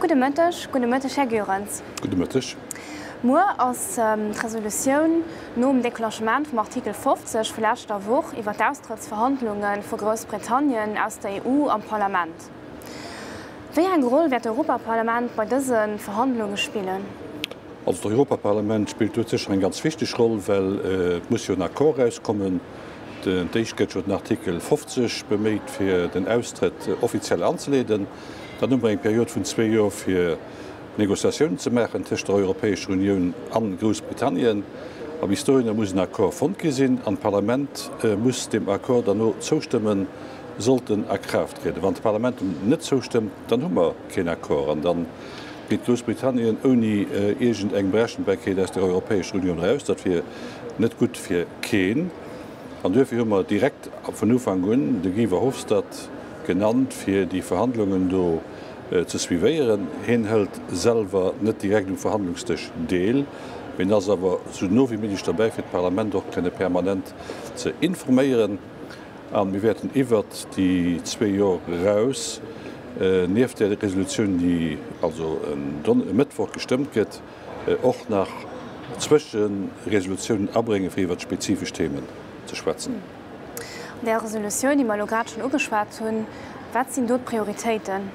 Gudde Mëtteg. Gudde Mëtteg, Här Goerens. Gudde Mëtteg. Muer ass d'Resolutioun nom Declenchement vum Artikel 50 vu leschter Woch iwwer d'Austrëttsverhandlunge vu Groussbritannien aus der EU am Parlament. Wéi eng Roll wäert d'Europaparlament bei dëse Verhandlunge spillen? Also d'Europaparlament spillt do sécher eng ganz wichteg Roll, well et muss jo en Accord erauskommen. D'éischt gëtt jo den Artikel 50 beméit, fir den Austrëtt offiziell anzeleeden. Dann hu mer eng Period vun zwee Joer, fir Négociatiounen ze maachen tëscht der Europäescher Unioun a Groussbritannien. A bis dohinner muss en Accord fonnt gi sinn an d'Parlament muss deem Accord derno zoustëmmen, sollt en a Kraaft trieden. Wann d'Parlament em net zoustëmmt, dann hu mer keen Accord an da geet Groussbritannien ouni iergend eng Berechenbarkeet aus der Europäescher Unioun eraus. Dat wier net gutt fir keen. An duerfir hu mer direkt vun Ufank un de Guy Verhofstadt genannt, fir déi Verhandlungen do ze suivéieren. Hien hëlt selwer net direkt um Verhandlungsdësch deel, mee en ass awer esou no wéi méiglech derbäi, fir d'Parlament och kënne permanent ze informéieren. A mir wäerten iwwert déi zwee Jor eraus, nieft där Resolutioun, déi also e Mëttwoch gestëmmt gëtt, och nach Zwëscheresolutiounen abréngen, fir iwwert spezifesch Themen ze schwätzen. An där Resolutioun, déi mer elo grad schonn ugeschwat hunn, wat sinn do d'Prioritéiten?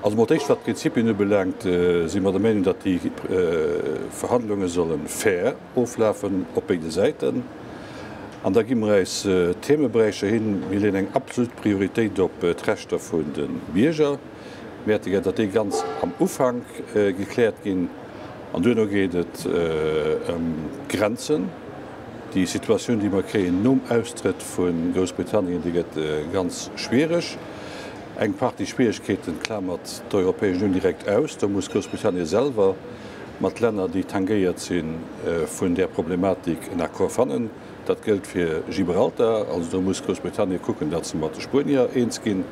Also mol d'éischt, wat d'Prinzipien ubelaangt, si mer der Meenung, datt déi Verhandlunge solle fair oflafen op béide Säiten. An da gi mer eis Themeberäicher hin. Mir leeën eng absolut Prioritéit op d'Rechter vun de Bierger. Mir hätte gär, datt déi ganz am Ufank gekläert ginn. An duerno geet et ëm d'Grenzen. Déi Situatioun, déi mer kréien nom Austrëtt vu Groussbritannien, déi gëtt ganz schwiereg. Eng Partie Schwieregkeeten klamert d'Europäesch Unioun direkt aus. Do muss Groussbritannien selwer mat Länner, déi tangéiert si vun där Problematik, en Accord fannen. Dat gëllt fir Gibraltar. Also do muss Groussbritannien kucken, datt se mat de Spuenier eens ginn,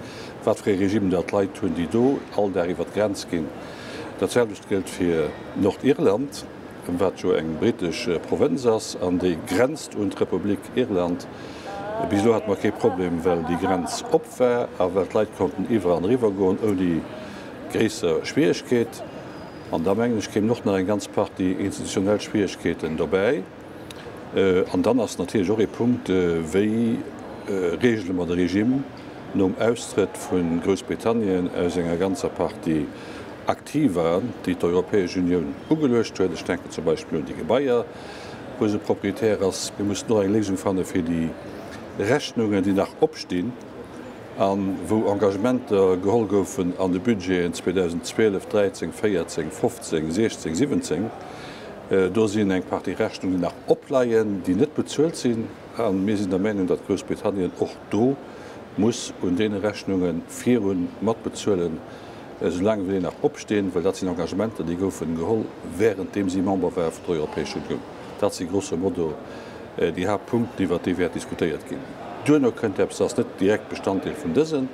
wat fir ee Regime datt d'Leit hunn, déi do all Dag iwwer d'Grenz ginn. Dat selwecht gëllt fir Nordirland, wat jo eng britesch Provënz ass an déi grenzt un d'Republik Irland. Bis elo hate mer kee Problem, well déi Grenz op war a well d'Leit konnten iwwer an eriwwer goen ouni gréisser Schwieregkeet. An da mengen ech, kéimen och nach eng ganz Partie institutionell Schwieregkeeten dobäi. An dann ass natierlech och ee Punkt, Wéi reegele mer de Regime nom Austrëtt vu Groussbritannien aus enger ganzer Partie Aktiva, déi d'Europäesch Unioun ugeluecht huet? Ech denken zum Beispill un déi Gebaier, wou se Proprietär ass. Mir mussen och eng Léisung fanne fir déi Rechnungen, déi nach opstinn a wou Engagementer geholl goufen an de Budgeten 2012, 13, 14, 15, 16, 17. Do sinn eng Partie Rechnungen nach opleien, déi net bezuelt sinn. A mir sinn der Meinung, datt Groussbritannien och do muss un deene Rechnunge viru matbezuelen, esoulaang wéi déi nach opstinn, well dat sinn Engagementer, déi goufen geholl, währenddeem si Member ware vun der Europäescher Unioun. Dat si grosso modo déi Haaptpunkten, iwwert déi wäert diskutéiert ginn. Duerno kënnt eppes, dat ass net direkt Bestanddeel vun dësen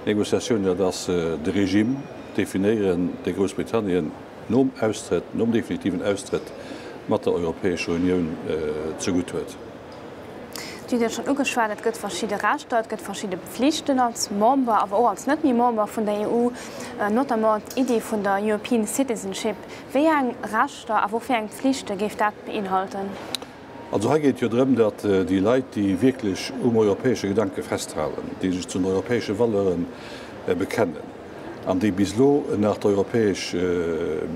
Négociatiounen, dat ass de Regime definéieren, dee Groussbritannien nom Austrëtt, nom definitiven Austrëtt mat der Europäescher Unioun zegutt huet. Dir hutt et schonn ugeschwat, et gëtt verschidde Rechter, et gëtt verschidde Pflichten als Member, awer och als net méi Member vun der EU, notamment d'Iddi vun der European Citizenship. Wéi eng Rechter, awer och wéi eng Pflichte géif dat beinhalten? Also hei geet et jo drëm, datt déi Leit, déi wierklech um europäesche Gedanke festhalen, déi sech zu den europäesche Valeure bekennen, an déi bis elo nach d'europäesch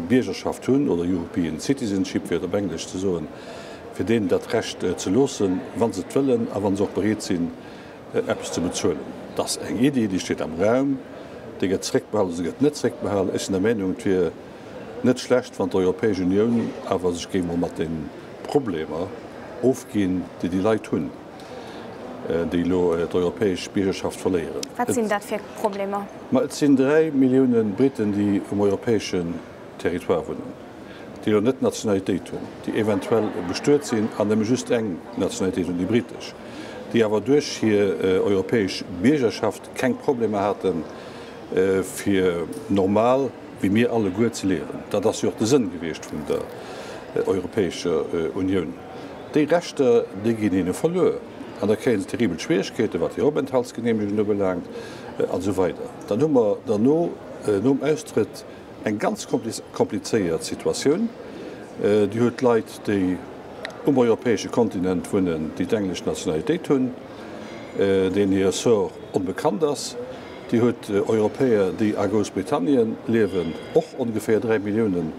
Biergerschaft hunn, oder European Citizenship, fir et op Englesch ze soen, fir deenen dat Recht ze loossen, wa se et wëllen a wa se och bereet sinn, eppes ze bezuelen. Dat ass eng Iddi, déi steet am Raum, déi gëtt zréckbehalen oder se gëtt net zréckbehalen. Ech sinn der Meinung, et wier net schlecht, wann d'Europäesch Unioun awer sech géing mol mat de Problemer ofginn, déi déi Leit hunn. déi elo d'europäesch Biergerschaft verléieren. Wat sinn dat fir Problemer? Ma et sinn 3 Millioune Briten, déi um europäeschen Territoire wunnen, déi elo net d'Nationalitéit hunn, déi eventuell bestuet sinn an nëmme just eng Nationalitéit hunn, déi britesch, déi awer duerch hir europäesch Biergerschaft keng Problemer haten, fir normal wéi mir alleguer ze liewen. Dat ass jo och de Sënn gewiescht vun der Europäescher Unioun. Déi Rechter, déi ginn hinne verluer an da kréie se terribel Schwieregkeeten, wat hir Openthaltsgenehmegung ubelaangt an esou weider. Dann hu mer derno. nom Austrëtt eng ganz komplizéiert Situatioun. Dir hutt Leit, déi um europäesche Kontinent wunnen, déi d'englesch Nationalitéit hunn, deenen hire Sort onbekannt ass. Dir hutt Europäer, déi a Groussbritannien liewen, och ongeféier 3 Milliounen,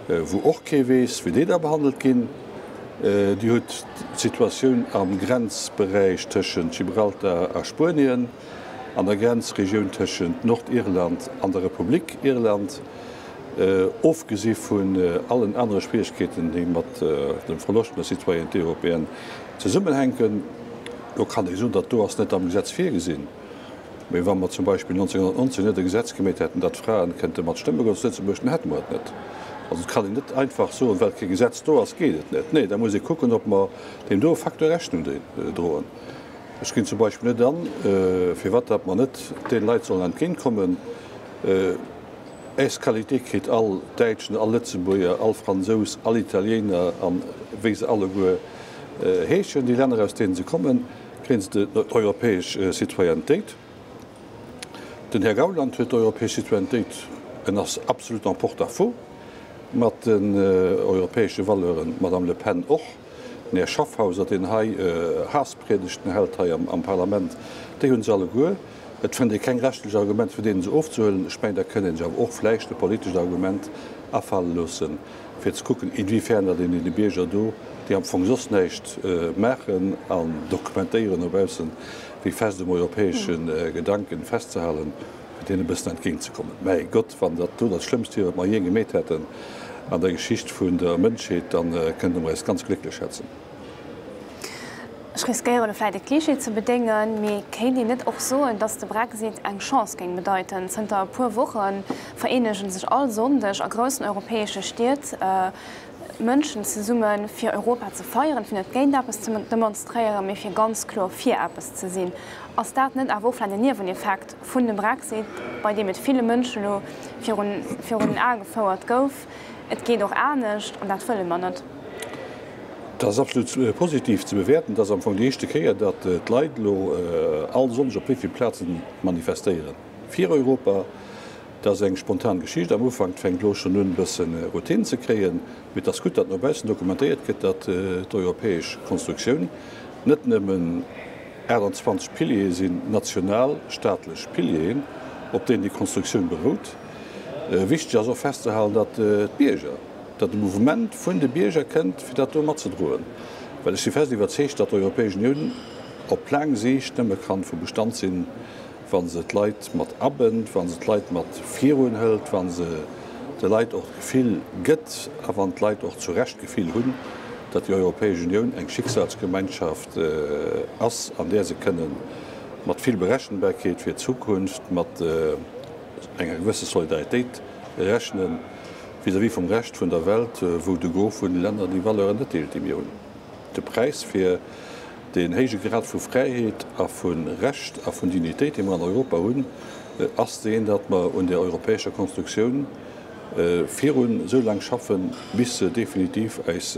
wou och kee weess, wéi déi da behandelt ginn. Dir hutt d'Situatioun am Grenzberäich tëschent Gibraltar a Spuenien, an der Grenzregioun tëschent Nordirland an der Republik Irland, ofgesi vun allen anere Schwierigkeeten, déi mat dem Verloscht vun der Citoyenneté européenne zesummenhänken. Lo kann ee soen, dat do ass net am Gesetz virgesinn. Mee wa mer zum Beispill 1919 net e Gesetz gemeet hätten, datt Fraen kënnte mat stëmme goen zu Lëtzebuerg, dann hätte mer et net. Also et kann een net einfach soen, well kee Gesetz do ass, geet et net. Nee, da muss ee kucken, ob mer deem do Facteur Rechnung droen. Ech ginn zum Beispill net an, firwat datt mer net deene Leit sollen entgéintkommen. Äis Qualité kritt all Däitschen, all Lëtzebuerger, all Fransous, all Italiener an wéi se alleguer heeschen, déi Länner aus deene se kommen, kréien se d'europäesch Citoyennetéit. Den Här Gauland huet d'europäesch Citoyennetéit, en ass absolut en porte-à-faux mat den europäesche Valeuren, d'Madame Le Pen och. Den Här Schaffhauser, deen hei Haasspriedegten hält hei am Parlament, déi hu se alleguer. Et fënnt ee keng rechtlech Argument, fir deenen se ofzehuelen. Ech mengen, da kënnt ee sech awer och vläicht e politescht Argument afale loossen, fir ze kucken, inwiefern datt een deene Bierger do, déi am Fong soss näischt maachen an dokumentéieren no baussen, wéi fest um europäesche Gedanken festzehalen, fir deenen e bëssen entgéintzekommen. Mäi Gott, wann dat do dat Schlëmmst wier, wat mer jee gemeet hätten an der Geschicht vun der Mënschheet, da kënnte mer eis ganz glécklech schätzen. Ech riskéieren elo vläit e Klischee ze bedéngen, mee kéint een net och soen, datt de Brexit eng Chance géing bedeiten? Zënter e puer Woche vereenege sech all Sonndeg a groussen europäesche Stied Mënschen zesumme fir Europa ze feieren, fir net géint eppes ze demonstréieren, mee fir ganz kloer fir eppes ze sinn. Ass dat net awer och vläit en Nieweneffekt vun dem Brexit, bei deem et ville Mënschen elo virun den Ae gefouert gouf, et geet och anescht an dat wëlle mer net? Dat ass absolut positiv ze bewäerten. Et ass am Fong déi éischte Kéier, datt d'Leit elo all Sonndeg op wéi vill Plazen manifestéieren fir Europa. Dat ass eng spontan Geschicht am Ufank. Et fänkt elo schonn un, e bësse Routine ze kréien. Mee et ass gutt, datt no baussen dokumentéiert gëtt, datt d'europäesch Konstruktioun net nëmmen 28 Piliere sinn, national, staatlech Pilieren, op deenen déi Konstruktioun berout. Wichteg ass och festzehalen, datt d'Bierger, datt e Mouvement vun de Bierger kënnt, fir dat do matzedroen, well ech si fest iwwerzeegt, datt d'Europäesch Unioun op laang Siicht nëmme kann vu Bestand sinn, wa se d'Leit mat abënnt, wa se d'Leit mat virun hëlt, wa se de Leit och d'Gefill gëtt a wann d'Leit och zu Recht d'Gefill hunn, datt déi Europäesch Unioun eng Schicksalsgemeinschaft ass, an där se kënne mat vill Berechenbarkeet fir d'Zukunft, mat enger gewësse Solidaritéit rechnen vis-à-vis vum Rescht vun der Welt, wou de Gros vun de Länner déi Valeuren net deelt, déi mir hunn. De Präis fir deen héije Grad vu Fräiheet a vu Recht a vun Dignitéit, dee mer an Europa hunn, ass deen, datt mer un där europäescher Konstruktioun virun esou laang schaffen, bis se definitiv äis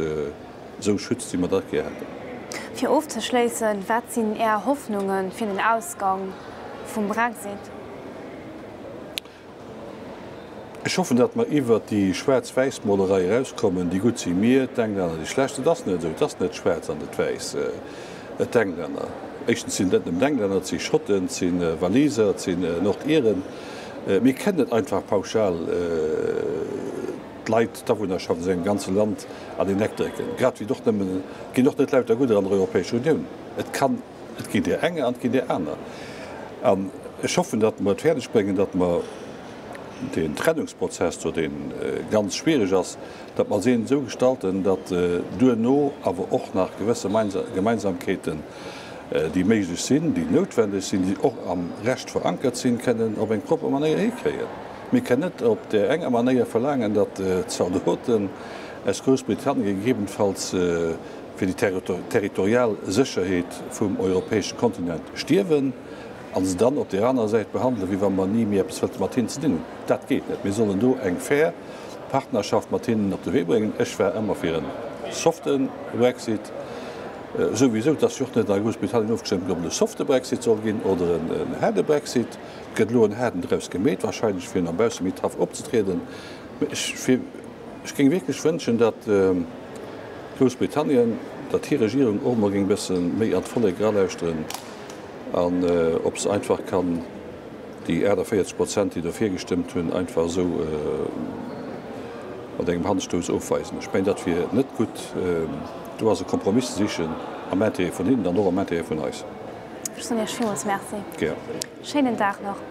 esou schützt, wéi mer dat gär hätten. Fir ofzeschléissen, Wat sinn Är Hoffnunge fir den Ausgang vum Brexit? Ech hoffen, datt mer iwwert déi Schwaarz-Wäiss-Molerei erauskommen, déi Gutt si mir, d'Englänner déi Schlecht. Et ass net esou, et ass net schwaarz an et wäiss, d'Englänner. Éischtens sinn et net nëmmen d'Englänner, et si Schotten, et si Waliser, et sinn Nordiren. Mir kënnen net einfach pauschal d'Leit, d'Awunnerschaft aus engem ganze Land an een Eck drécken. Grad wéi et och nëmmen, et ginn och net lauter Gudder an der Europäescher Unioun. Et kann. Et ginn där enger an et ginn där aner. An ech hoffen, datt mer et fäerdeg bréngen, datt mer deen Trennungsprozess do, dee ganz schwierig ass, datt mer deen esou gestalten, datt duerno awer och nach gewësse Gemeinsamkeeten, déi méiglech sinn, déi noutwendeg sinn, déi och am Recht verankert sinn, kënnen op eng propper Manéier hikréien. Mir kënnen net op där enger Manéier verlaangen, datt d'Zaldoten aus Groussbritannien gegebenfalls fir déi territorial Sécherheet vum europäesche Kontinent stierwen a se dann op där anerer Säit behandelen, wéi wa mer ni méi eppes wëllte mat hinnen ze dinn hunn. Dat geet net. Mir sollen do eng fair Partnerschaft mat hinnen op de Wee bréngen. Ech war ëmmer fir e softe Brexit. Souwisou, et ass jo och net a Groussbritannien ofgestëmmt ginn, ob et e softe Brexit soll ginn oder en haarde Brexit. Et gëtt elo en haarden draus gemeet, wahrscheinlech fir no bausse méi tough opzetrieden. Mä ech, fir, ech géing wierklech wënschen, datt Groussbritannien, datt hir Regierung och emol géing e bësse méi an d'Vollek eralauschteren an ob se einfach kann déi 48 Prozent, déi dofir gestëmmt hunn, einfach esou mat engem Handstouss ofweisen. Ech mengen, dat wier net gutt. Do ass e Kompromiss ze sichen am Intérêt vun hinnen an och am Intérêt vun eis. Ech soen Iech villmools Merci. Gär. Schéinen Dag nach.